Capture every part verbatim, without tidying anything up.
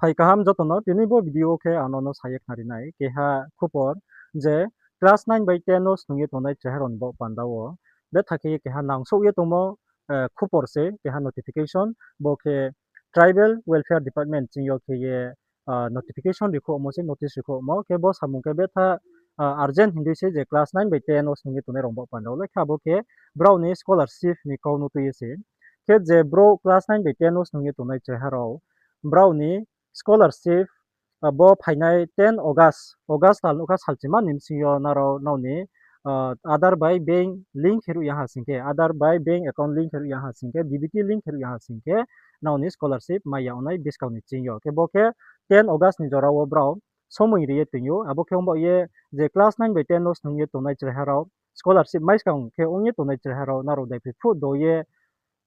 Phai kaham joto no, tini bo video wo khe ang nono sa ye khnari nai keha khupor, je class nine bai ten wo snung ye tongnai chraiha rao ni baoh panda wo betha khe ye keha nangsouh ye tongmo khupor se, keha notification, bo khe Tribal Welfare Department ching yo khe ye notification rikhouhmo se, notice rikhouhmo. Khe bo samung khe betha urgent hing dei se, je class nine bai ten wo snung ye tongnai rao ni baoh panda wo le khe abo khe brao ni scholarship ni kau no tui ye se. Khe je brouh class nine bai ten wo snung ye tongnai chraiha rao, brao ni scholarship bo phainai ten August, August tal nouhkha salchima ni bsing yo nrao nrao ni Aadhaar bai bank link khe ruh ya ha sing khe, Aadhaar bai bank account link khe ruh ya ha sing khe, DBT link khe ruh ya ha sing khe, nrao ni scholarship mai ya ongnai buskang ni ching yo. Khe bo khe ten August ni jora wo brao somoi ri ye toing ou. Abo khe ong baoh ye je class nine bai ten wo snung ye tongnai chraiha rao, scholarship mai skang khe ong ye tongnai chraiha rao, nrao daiphroi phuh do ye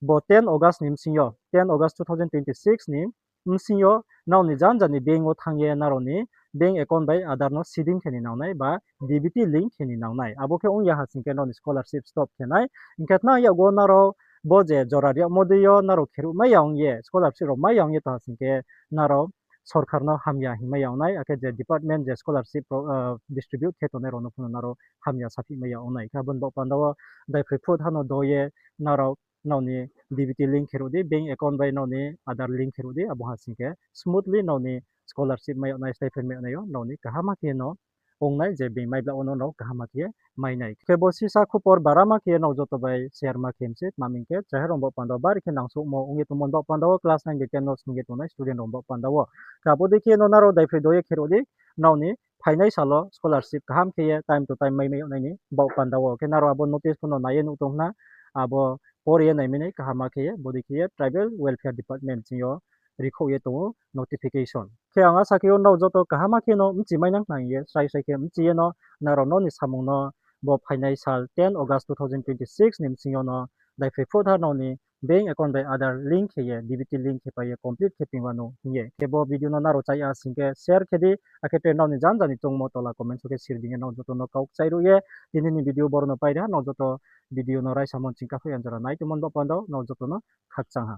bo ten August ni bsing yo, ten August two thousand twenty-six ni bsing yo nrao ni janja ni bank wo thanng ye nrao ni bank account bai Aadhaar no seeding khe ni nangnai ba DBT link khe ni nangnai. Abo khe ong ya ha sing khe nrao ni scholarship stop khe nai. Hing khe tnang yag wo nrao bo je jora ri yagmo dei yo nrao khe ruh mai ya ong ye, scholarship rao mai ya ong ye tong ha sing khe, nrao sorkar no hamya hingmai ya ong nai, akhe je department je scholarship distribute khe tongnai rao no pho no nrao hamya saphimai ya ong nai. Khe abo ni baoh panda wo daiphroi phuh tha no do ye nrao nrao ni DBT link khe ruh di, bank account bai nrao ni Aadhaar link khe ruh di, abo ha sing khe smoothly nrao ni scholarship mai yag nai, stipend mai yag nai yo nrao ni kaham khe ye no ong nai, je being mai bla wo no nrao kaham khe ye mai nai. Khe bo sisa khupor barama khe ye nrao joto bai share ma khe mi se, tma hing khe chraiha rao ni baoh panda wo bari khe nangsouhmo ong ye tongmo ni baoh panda wo, class nine bai ten no snung ye tongnai student rao ni baoh panda wo. Khe abo dei khe no nrao daiphroi do ye khe ruh di, nrao ni phainai sal wo scholarship kaham khe ye time to time mai mai yag nai ni baoh panda wo. Khe nrao abo notice pho no nai ye nuh tong khna, abo pore ye naimai nai kaham khe ye, bo dei khe ye Tribal Welfare Department ching yo rikhouh ye tong ou notification. Khe ang asa khe ou nrao joto kaham khe no bchi mai nang khna hing ye, srai srai khe bchi ye no nrao nrao ni samung no bo phainai sal ten August two thousand twenty-six ni bsing yo no daiphroi phuh tha nrao ni bank account bai Aadhaar link khe ye, DBT link khe pai ye complete khe toing wanou hing ye. Khe bo video no nrao chá ya sing khe share khe di, akhe tre nrao ni janja ni choungmo tola comment so khe sir ding ye nrao joto no kau kchai ruh ye. Tini ni video boro no pai ri ha, nrao joto video no raisamo ching kaphai anjora nai tongmo ni baoh panda wo nrao joto no khakchang ha.